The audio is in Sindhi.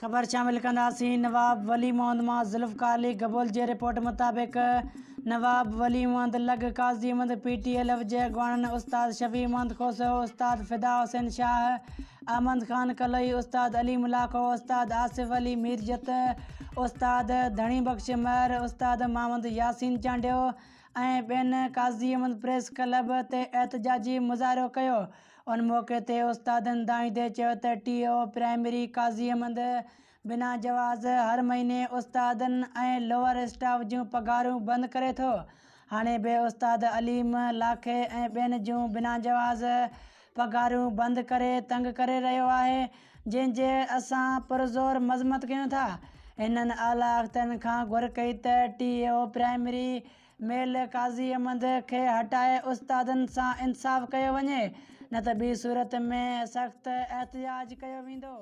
خبر شامل ڪنداسين نواب ولي محمد مان ذوالفقار علي گبول جي رپورٽ مطابق نواب ولي محمد لڳ Qazi Ahmed P T L F جي اڳواڻن استاد شفيع محمد کوسو، استاد فدا حسين شاهه، احمد خان ڪلوئي، استاد علي ملاکو، استاد آصف علي ميرجت، استاد ڌڻي بخش مهر، استاد محمد ياسين چانڊيو ۽ ٻين قاضي احمد پريس ڪلب تي احتجاجي مظاهرو ڪيو. ان موقعي تي استادن دانهيندي چيو ته T O primary Qazi Ahmed بنا جواز هر مهيني استادن ۽ لوئر اسٽاف جون پگهارون بند ڪري ٿو هاڻي به استاد عليم لاکي ۽ ٻين جون بنا جواز پگهارون بند ڪري تنگ ڪري رهيو آهي جنهن جي اسان پرزور مذمت ڪيون ٿا هنن اعليٰ اختيارين کان گهر ڪئي ته ٽي او پرائمري ميل قاضي احمد کي هٽائي استادن سان انصاف ڪيو وڃي نه ته ٻي صورت ۾ سخت احتجاج ڪيو ويندو.